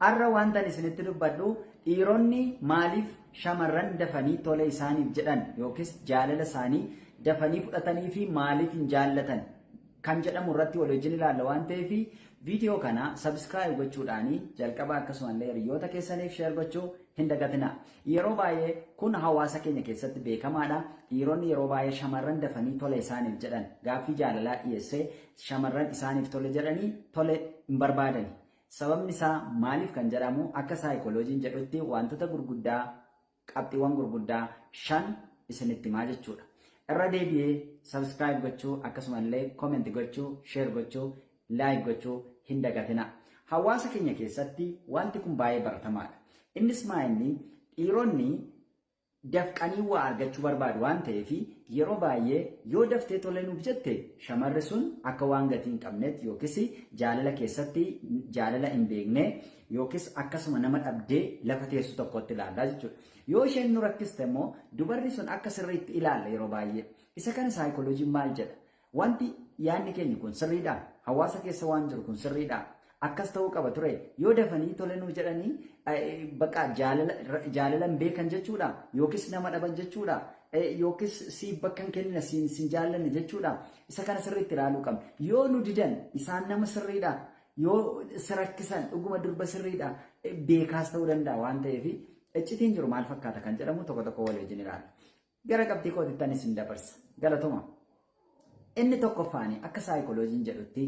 Har'a wanta isinitti dubbadhu dhiironni maaliif shamarran dafanii tole isaaniif jedhan yookiis jaalala isaanii dafanii fudhatanii fi maaliif hin jaallatan kan jedhamu irratti wal wajjin ilaalla waan ta'eef, viidiyoo kana subscribe gochuudhaanii jalqaba, akkasumallee hiriyoota keessaniif share gochuu hin dagatina. Yeroo baay'ee kun hawaasa keenya keessatti beekamaadha. Dhiironni yeroo baay'ee shamarran dafanii tole isaaniif jedhan, gaaffii jaalalaa dhiyeessee shamarran isaaniif tole jedhanii tole hin barbaadani. Sababni isaa maaliif kan jedhamu, akka saayikoloojiin jedhutti wantoota gurguddaa, qabxiiwwan gurguddaa shan isinitti himaa jechuudha. Irra deebi'ee subscribe gochuu, akkasumallee comment gochuu, share gochuu, like gochuu hin dagatina. Hawaasa keenya keessatti wanti kun baay'ee baratamaadha. Innis maa inni dhiironni dafqanii waa argachuu barbaadu waan ta'eef, yeroo baay'ee yoo daftee tole nuuf jette shamarri sun akka waan gatii hin qabnetti yookiis jaalala keessatti jaalala hin beekne yookiis akkasuma nama dhabdee lafa teessu tokkotti ilaallaa jechuudha. Yoo isheen nu rakkiste immoo dubarri sun akka sirriitti ilaalla yeroo baay'ee. Isa kana saayikoloojiin maal jedha? Wanti yaadni keenya kun sirriidhaa? Hawaasa keessa waan jiru kun sirriidhaa? Akkas ta'uu qaba ture? Yoo dafanii tole nuu jedhanii bakka jaalala hin beekan jechuudha, yookiis nama dhaban jechuudha, yookiis siif bakka hin kennine, siin sin jaallanne jechuudha. Isa kana sirriitti ilaaluu qabna. Yoo nu didan isaan nama sirriidha? Yoo si rakkisan dhuguma durba sirriidha? Beekaas ta'uu danda'a waan ta'eef, iccitiin jiru maal fakkaata kan jedhamu tokko tokko walii wajjin ilaalla. Gara qabxii kootitti anis hin dabarsa. Galatoma. Inni tokkoffaani, akka saayikoloojiin jedhutti,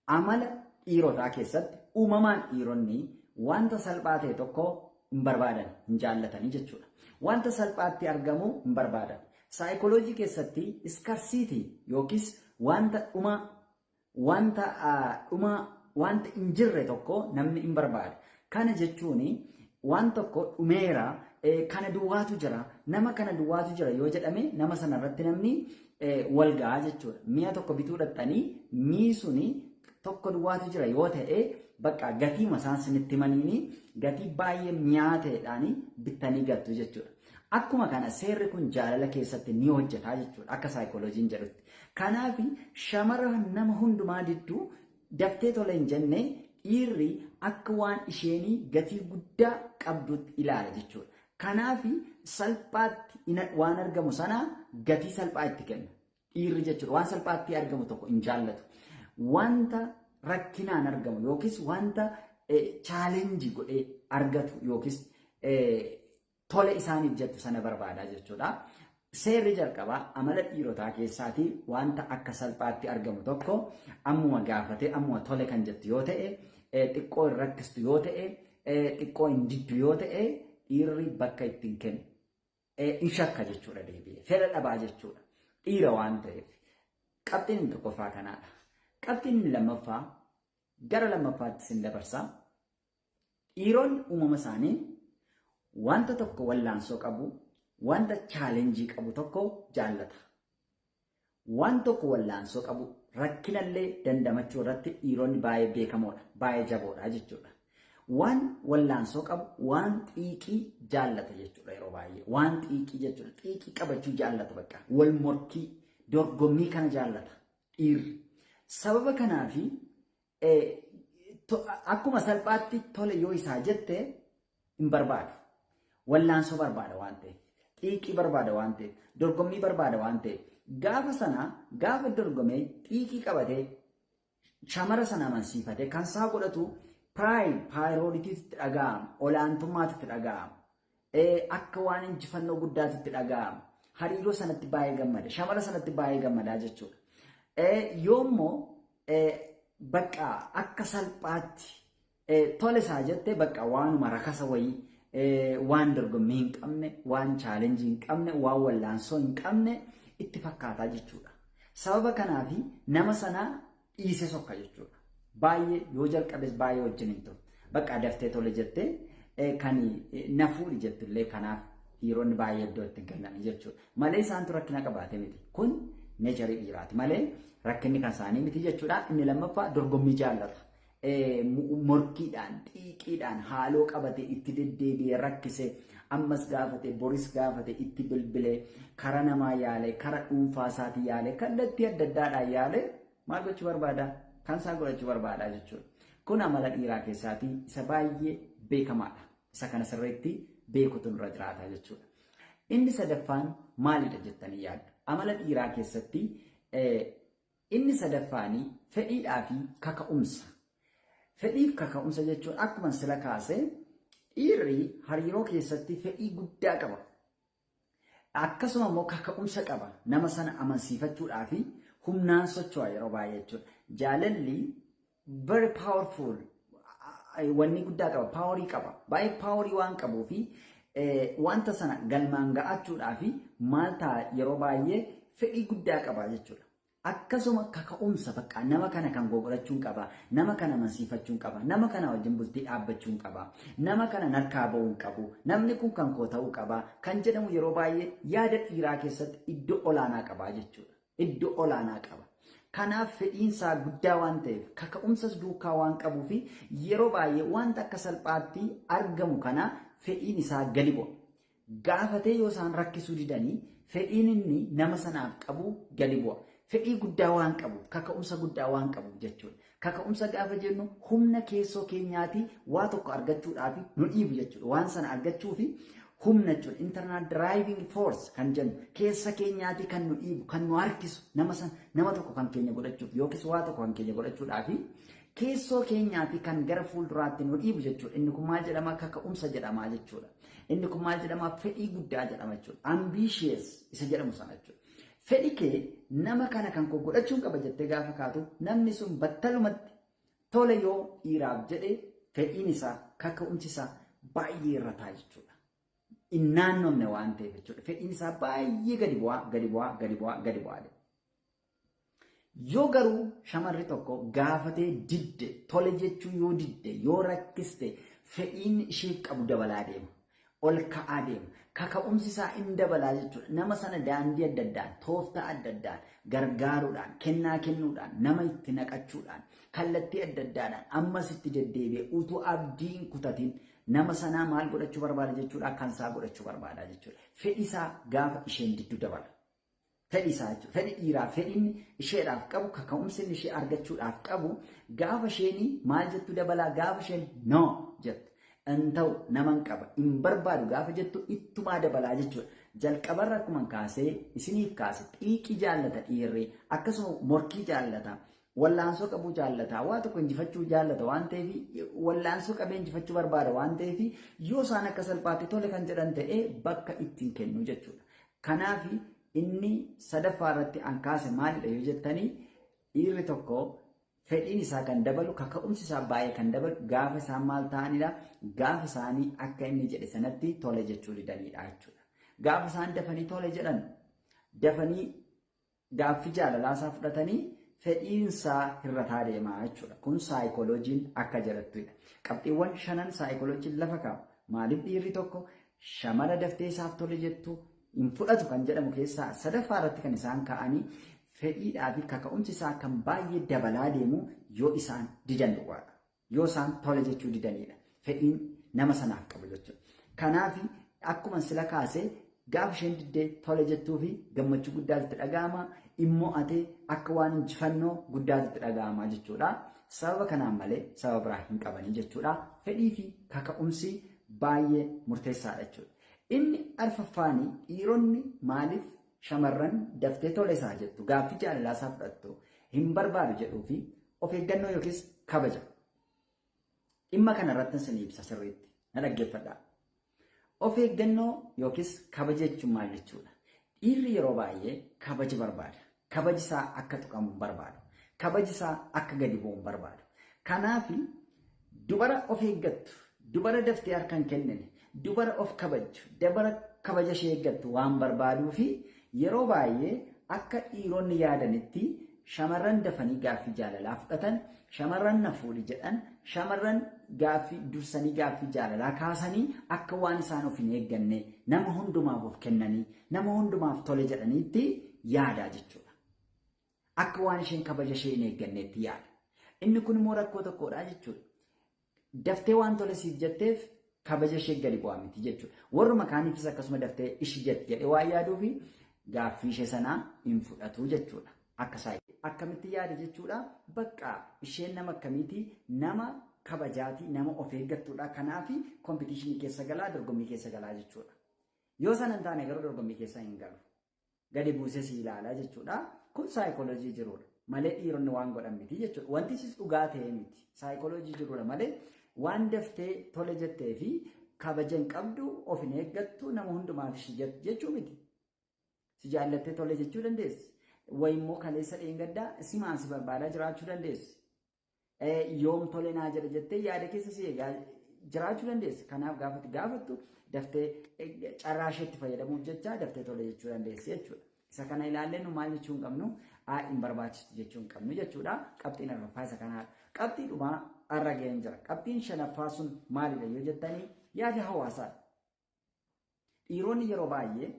amala dhiirotaa keessatti uumamaan dhiironni wanta salphaa ta'e tokko hin barbaadan, hin jaallatanii jechuudha. Wanta salphaatti argamu hin barbaadan. Saayikoloojii keessatti scarcity yookiis wanta dhumaa, wanta dhumaa, wanta hin jirre tokko namni hin barbaada. Kana jechuun waan tokko dhumeera, kana duwwaatu jira, nama kana duwwaatu jira yoo jedhame, nama sana irratti namni wal gahaa jechuudha. Mi'a tokko bituu dhaqxanii mi'i suni tokko duwwaatu jira yoo ta'e, bakka gatii isaan sinitti himaniini gatii baay'ee mi'aa ta'edhaan bittanii galtu jechuudha. Akkuma kana seerri kun jaalala keessatti ni hojjetaa jechuudha akka saayikoloojiin jedhutti. Kanaaf shamara nama hundumaa didduu, daftee tole hin jenne, dhiirri akka waan isheenii gatii guddaa qabdutti ilaala jechuudha. Kanaaf salphaatti waan argamu sana gatii salphaa itti kenna. Dhiirri jechuudha waan salphaatti argamu tokko hin jaallatu. Wanta rakkinaan argamu yookiis wanta challenge godhee argatu yookiis tole isaaniif jettu sana barbaadaa jechuudha. Seerri jalqabaa amala dhiirotaa keessaatii wanta akka salphaatti argamu tokko ammuma gaafatee ammuma tole kan jettu yoo ta'e, xiqqoo hin rakkistu yoo ta'e, xiqqoo hin diddu yoo ta'e, dhiirri bakka ittiin kennu. In shakka jechuudha deebi'ee. Fedha dhabaa jechuudha. Dhiira waan ta'eef. Qabxiin inni tokkoffaa kanaadha. Qabxiin inni lammaffaa, gara lammaffaatti sin dabarsaa. Dhiironni uumama isaanii wanta tokko wallaansoo qabu, wanta challenge qabu tokko jaallata. Waan tokko wallaansoo qabu, rakkinallee dandamachuu irratti dhiironni baay'ee beekamoodha, baay'ee jaboodha jechuudha. Waan wallaansoo qabu, waan xiiqii jaallata jechuudha yeroo baay'ee. Waan xiiqii jechuudha. Xiiqii qabachuu jaallata bakka. Wal morkii, dorgommii kana jaallata dhiirri. Sababa kanaafi akkuma salphaatti tole yoo isaa jette hin barbaadu. Wallaansoo barbaada waan ta'eef, xiiqii barbaada waan ta'eef, dorgommii barbaada waan ta'eef, gaafa sana gaafa dorgomee xiiqii qabatee shamara sana amansiifatee kan isaa godhatu, pride, priorityitti itti dhaga'ama, olaantummaatti itti dhaga'ama, akka waan injifannoo guddaatti itti dhaga'ama. Hariiroo sanatti baay'ee gammada, shamara sanatti baay'ee gammadaa jechuudha. Yoommoo bakka akka salphaatti tole isaa jette, bakka waanuma rakasa wayii, waan dorgommii hin qabne, waan challenge hin qabne, waan wallaansoo hin qabne itti fakkaataa jechuudha. Sababa kanaafi nama sana dhiise sokka jechuudha. Baay'ee yoo jalqabes baay'ee wajjin hin turu. Bakka daftee tole jettee kan na fuudhi jettullee, kanaaf dhiironni baay'ee iddoo itti hin kennanii jechuudha. Malee isaantu rakkina qabaate miti. Kun nature dhiiraati malee rakkinni kan isaanii miti jechuudha. Inni lammaffaa dorgommii jaallata. Morkiidhaan, xiiqiidhaan haaloo qabate, itti deddeebi'ee rakkise, ammas gaafate, boris gaafate, itti bilbilee, kara namaa yaale, kara dhuunfaa isaatii yaale, kallattii adda addaadhaan yaale, maal gochuu barbaada? Kan isaa godhachuu barbaada jechuudha. Kun amala dhiiraa keessaatii isa baay'ee beekamaadha. Isa kana sirriitti beekutu nurra jiraata jechuudha. Inni sadaffaan maalidha jettanii yaaddu? Amala dhiiraa keessatti inni sadaffaanii fedhiidhaa fi kaka'umsa. Fedhiif kaka'umsa jechuun akkuma sila kaasee dhiirri hariiroo keessatti fedhii guddaa qaba. Akkasuma immoo kaka'umsa qaba. Nama sana amansiifachuudhaa fi humnaan socho'a yeroo baay'ee jechuudha. Jaalalli very powerful, wanni guddaa qaba, powerii qaba. Baay'ee powerii waan qabuu fi wanta sana galmaan ga'achuudhaa fi maal ta'a, yeroo baay'ee fedhii guddaa qaba jechuudha. Akkasuma kaka'umsa, bakka nama kana kan godhachuun qaba, nama kana amansiifachuun qaba, nama kana wajjin bultii dhaabbachuun qaba, nama kana narkaa ba'uun qabu, namni kun kan koo ta'uu qaba kan jedhamu yeroo baay'ee yaada dhiiraa keessatti iddoo olaanaa qaba jechuudha. Iddoo olaanaa qaba. Kanaaf fedhiinsaa guddaa waan ta'eef, kaka'umsas duukaa waan qabuu fi yeroo baay'ee wanta akka salphaatti argamu kana fedhiin isaa gadi bu'a. Gaafatee yoo isaan rakkisuu didanii, fedhiin inni nama sanaaf qabu gadi bu'a. Fedhii guddaa waan qabuuf, kaka'umsa guddaa waan qabuuf jechuudha. Kaka'umsa gaafa jennu humna keessoo keenyaati waa tokko argachuudhaaf nu dhiibu jechuudha. Waan sana argachuufi humna jechuudha. Internal driving force kan jennu keessa keenyaati kan nu dhiibu, kan nu harkisu, nama sana, nama tokko kan keenya godhachuuf yookiis waa tokko kan keenya godhachuudhaafi keessoo keenyaati kan gara fuulduraatti nu dhiibu jechuudha. Inni kun maal jedhama? Kaka'umsa jedhama jechuudha. Inni kun maal jedhama? Fedhii guddaa jedhama jechuudha. Ambitious isa jedhamu sana jechuudha. Fedhi kee nama kana kan koo godhachuun qaba jettee gaafa kaatu, namni sun battalumatti tole yoo dhiiraaf jedhe, fedhiin isaa, kaka'umsi isaa baay'ee irra ta'a jechuudha. Hin naannofne waan ta'eef jechuudha. Fedhiin isaa baay'ee gadi bu'aa, gadi bu'aa, gadi bu'aa, gadi bu'aa. Yoo garuu shamarri tokko gaafatee didde, tole jechuu yoo didde, yoo rakkiste, fedhiin isheef qabu dabalaa deema. Ol ka'aa deema. Kaka'umsi isaa in dabalaa jechuudha. Nama sana daandii adda addaan, tooftaa adda addaan, gargaaruudhaan, kennaa kennuudhaan, nama itti naqachuudhaan, kallattii adda addaadhaan ammas itti deddeebi'ee utuu abdii hin kutatin nama sanaa maal godhachuu barbaada jechuudha? Kan isaa godhachuu barbaada jechuudha. Fedhi isaa gaafa isheen diddu dabala. Fedhi isaa jechuudha. Fedhi dhiiraa, fedhiin isheedhaaf qabu, kaka'umsi inni ishee argachuudhaaf qabu gaafa isheen maal jettu dabalaa, gaafa isheen no jettu. Hin ta'u, naman qaba, hin barbaadu gaafa jettu ittumaa dabalaa jechuudha. Jalqabarra akkuma kaasee isiniif kaase, xiiqii jaallata dhiirri, akkasuma morkii jaallata. Wallaansoo qabuu jaallata, waa tokko injifachuu jaallata waan ta'eef, wallaansoo qabee injifachuu barbaada waan ta'eef, yoo isaan akka salphaatti tole kan jedhan ta'ee bakka ittiin kennu jechuudha. Kanaaf inni sadaffaa irratti an kaase maalidha yoo jettanii, dhiirri tokko fedhiin isaa kan dabalu, kaka'umsi isaa baay'ee kan dabalu gaafa isaan maal ta'anidha? Gaafa isaanii akka inni jedhe sanatti tole jechuu didanidha jechuudha. Gaafa isaan dafanii tole jedhan, dafanii gaaffii jaalalaa isaa fudhatanii, fedhiinsaa hir'ataa deemaa jechuudha. Kun saayikoloojiin akka jedhattudha. Qabxiiwwan shanan saayikoloojiin lafa kaa'u. Maaliif dhiirri tokko shamara daftee isaaf tole jettu hin fudhatu kan jedhamu keessaa sadaffaa irratti kan isaan kaa'anii, fedhiidhaa fi kaka'umsi isaa kan baay'ee dabalaa deemu yoo isaan didan duwwaadha. Yoo isaan tole jechuu didanidha. Fedhiin nama sanaaf qabu jechuudha. Kanaaf akkuma sila kaasee, gaafa isheen diddee tole jettuu fi gammachuu guddaatu itti dhaga'ama. Immoo atee akka waan injifannoo guddaatu itti dhaga'ama jechuudha. Sababa kanaan malee sababa biraa hin qabanii jechuudha. Fedhii fi kaka'umsi baay'ee murteessaadha jechuudha. Inni arfaffaanii, dhiironni maaliif shamarran daftee tole isaa jettu, gaaffii jaalalaa isaa fudhattu hin barbaadu jedhuu fi of eeggannoo yookiis kabaja. Dhimma kana irratti isin ibsa, sirriitti na dhaggeeffadhaa. Of eeggannoo yookiis kabaja jechuun maal jechuudha? Dhiirri yeroo baay'ee kabaja barbaada. Kabaji isaa akka tuqamu hin barbaadu. Kabaji isaa akka gadi bu'u hin barbaadu. Kanaaf dubara of eeggattu, dubara daftee harka hin kennine, dubara of kabajju, dubara kabaja ishee eeggattu waan barbaaduu fi yeroo baay'ee akka dhiironni yaadanitti shamarran dafanii gaaffii jaalalaa fudhatan, shamarran na fuudhi jedhan, shamarran gaaffii dursanii gaaffii jaalalaa kaasanii akka waan isaan of hin eegganne, nama hundumaaf of kennanii, nama hundumaaf tole jedhaniitti yaadaa jechuudha. Akka waan isheen kabaja ishee hin eegganneetti yaada. Inni kun immoo rakkoo tokkodha jechuudha. Daftee waan tole siif jetteef kabaja ishee gadi bu'aa miti jechuudha. Warruma kaaniifis akkasuma daftee ishi jetti jedhee waan yaaduufi gaaffii ishee sanaa hin fudhatu jechuudha. Akka isaa akkamitti yaada jechuudha. Bakka isheen nama akkamiiti? Nama kabajaati, nama of eeggattudha. Kanaaf competition keessa galaa, dorgommii keessa galaa jechuudha. Yoo sana hin taane garuu dorgommii keessa hin galu. Gadi buusee si ilaalaa jechuudha. Kun saayikooloojii jirudha. Malee dhiironni waan godhan miti jechuudha. Wantichis dhugaa ta'e miti. Saayikooloojii jirudha malee waan daftee tole jettee fi kabaja hin qabdu, of hin eeggattu, nama hundumaaf ishii jechuu miti. Si jaallattee tole jechuu dandeessi. Wayimmoo kaleessa dheengaddaa simaan si barbaadaa jiraachuu dandeessi. Yoom tole naa jedha jettee yaada keessa si eegaa jiraachuu dandeessi. Kanaaf gaafatti gaafattu daftee carraa isheetti fayyadamuuf jecha daftee tole jechuu dandeessi jechuudha. Isa kana ilaallee nu maal jechuu hin qabnu, hin barbaachistu jechuu hin qabnu jechuudha. Qabxiin arfaffaa isa kanaadha. Qabxii dhumaa har'a ga'een jira. Qabxiin shanaffaa sun maalidha yoo jettanii, yaada hawaasaadha. Dhiironni yeroo baay'ee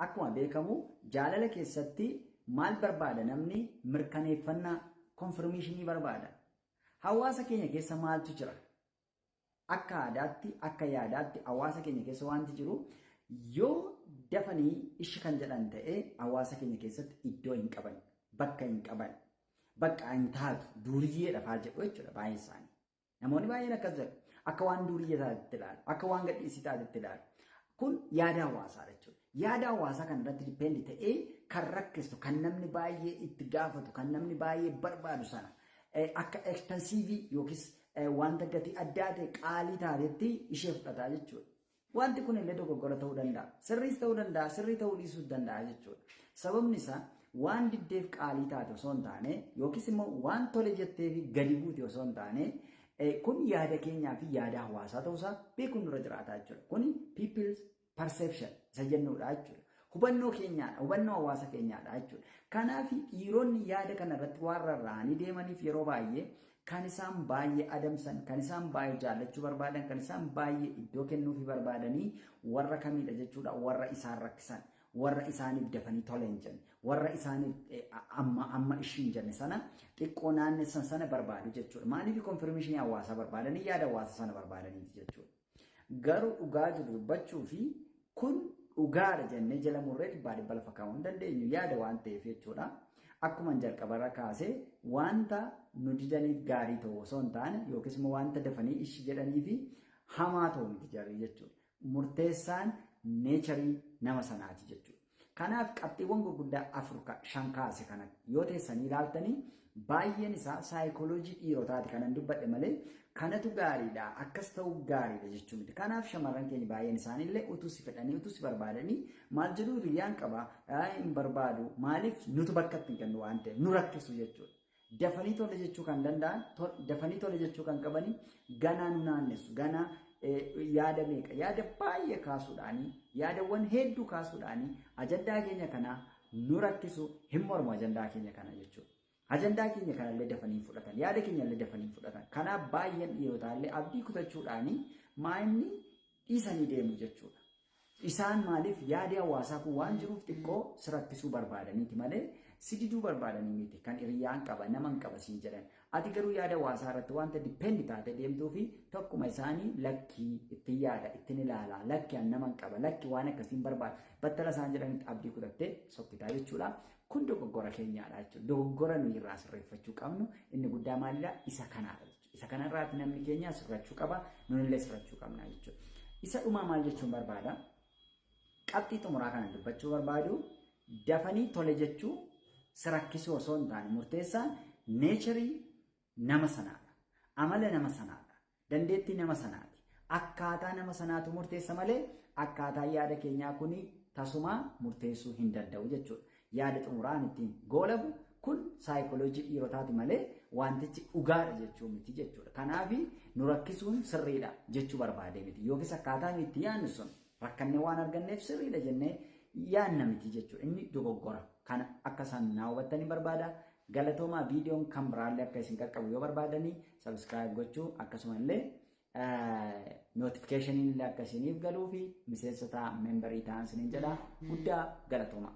akkuma beekamu jaalala keessatti maal barbaada namni? Mirkaneeffannaa, confirmation barbaada. Hawaasa keenya keessa maaltu jira? Akka aadaatti, akka yaadaatti hawaasa keenya keessa wanti jiru, yoo dafanii ishi kan jedhan ta'e hawaasa keenya keessatti iddoo hin qaban, bakka hin qaban, bakka hin taatu, duuriyyeedha fa'aa jedhu jechuudha baay'een isaanii. Namoonni baay'een akkas jedhu. Akka waan duuriyyee taatetti ilaalu, akka waan gadhiisii taatetti ilaalu. Kun yaada hawaasaa jechuudha. Yaada hawaasaa kan irratti depend ta'ee kan rakkistu, kan namni baay'ee itti gaafatu, kan namni baay'ee barbaadu sana akka expensive yookiis wanta gatii addaa ta'e, qaalii taatetti ishee fudhataa jechuudha. Wanti kun illee dogoggora ta'uu danda'a. Sirriis ta'uu danda'a, sirrii ta'uu dhiisuus danda'a jechuudha. Sababni isaa waan diddeef qaalii taate osoo hin taane, yookiis immoo waan tole jettee fi gadi buute osoo hin taane, kun yaada keenyaa fi yaada hawaasaa ta'uusaa beekuun nurra jiraata jechuudha. Kuni people's perception isa jennuudha jechuudha. Hubannoo keenyaadha, hubannoo hawaasa keenyaadha jechuudha. Kanaaf dhiironni yaada kana irratti waan rarra'anii deemaniif yeroo baay'ee kan isaan baay'ee adamsan, kan isaan baay'ee jaallachuu barbaadan, kan isaan baay'ee iddoo kennuufii barbaadanii warra kamiidha jechuudha? Warra isaan rakkisan, warra isaaniif dafanii tole hin jenne, warra isaaniif amma amma ishii hin jenne sana, xiqqoo naannessan sana barbaadu jechuudha. Maaliif? Confirmation hawaasaa barbaadanii, yaada hawaasa sana barbaadaniiti jechuudha. Garuu dhugaa jiru dubbachuu fi kun dhugaadha jennee jala murree 100% lafa kaa'uu hin dandeenyu, yaada waan ta'eef jechuudha. Akkuma jalqabarra kaasee, wanta nu didaniif gaarii ta'u osoo hin taane, yookiis immoo wanta dafanii ishi jedhanii fi hamaa ta'u miti jarri jechuudha. Murteessaan nature nama sanaati jechuudha. Kanaaf qabxiiwwan gurguddaa afur shan kaase kana yoo teessanii ilaaltanii, baay'een isaa saayikooloojii dhiirotaati kanan dubbadhe malee kanatu gaariidha, akkas ta'uu gaariidha jechuu miti. Kanaaf shamarran keenya baay'een isaaniillee utuu si fedhanii, utuu si barbaadanii maal jedhu? Hiriyyaan qaba, hin barbaadu. Maaliif? Nutu bakka itti hin kennu waan ta'eef nu rakkisu jechuudha. Dafanii tole jechuu kan danda'an, dafanii tole jechuu kan qabanii ganaa nu naannessu, ganaa yaada meeqa, yaada baay'ee kaasuudhaanii, yaadawwan hedduu kaasuudhaanii ajandaa keenya kana nu rakkisu, hin mormu ajandaa keenya kana jechuudha. Ajandaa keenya kanallee dafanii fudhatan, yaada keenyallee dafanii fudhatan. Kanaaf baay'een dhiirotaallee abdii kutachuudhaanii maa'inni dhiisanii deemu jechuudha. Isaan maaliif? Yaadi hawaasaa kun waan jiruuf xiqqoo si rakkisuu barbaadaniiti malee si diduu barbaadanii miti kan hiriyyaan qaba, nama hin qaba siin jedhan. Ati garuu yaada hawaasaa irratti wanta depend taate deemtuu fi tokkuma isaanii lakkii ittiin yaada ittiin ilaalaa, lakki an nama hin qaba, lakki waan akkasiin barbaada battala isaan jedhanitti abdii kutattee sokkitaa jechuudha. Kun dogoggora keenyaadha jechuudha. Dogoggora nuyi irraa sirreeffachuu qabnu inni guddaa maalidha? Isa kanaadha jechuudha. Isa kanarraati namni keenya sirrachuu qaba, nunillee sirrachuu qabna jechuudha. Isa dhumaa maal jechuun barbaada? Qabxii xumuraa kana dubbachuu barbaadu, dafanii tole jechuu si rakkisuu osoo hin taane, murteessaan nature nama sanaadha. Amala nama sanaadha. Dandeettii nama sanaati. Akkaataa nama sanaatu murteessa malee akkaataa yaada keenyaa kuni tasumaa murteessuu hin danda'u jechuudha. Yaada xumuraan ittiin goolabu, kun saayikooloojii dhiirotaati malee wantichi dhugaadha jechuu miti jechuudha. Kanaaf nu rakkisuun sirriidha jechuu barbaadee miti. Yookiis akkaataa nuyi itti yaadnu sun rakkannee waan arganneef sirriidha jennee yaadna miti jechuudha. Inni dogoggora. Kana akka isaan naa hubattanii barbaada. Galatoomaa. Viidiyoon kan biraallee akka isin qaqqabu yoo barbaadanii subscribe gochuu, akkasumallee notificationiin illee akka isiniif galuu fi miseensota member ta'an isiniin jedha. Guddaa galatoomaa.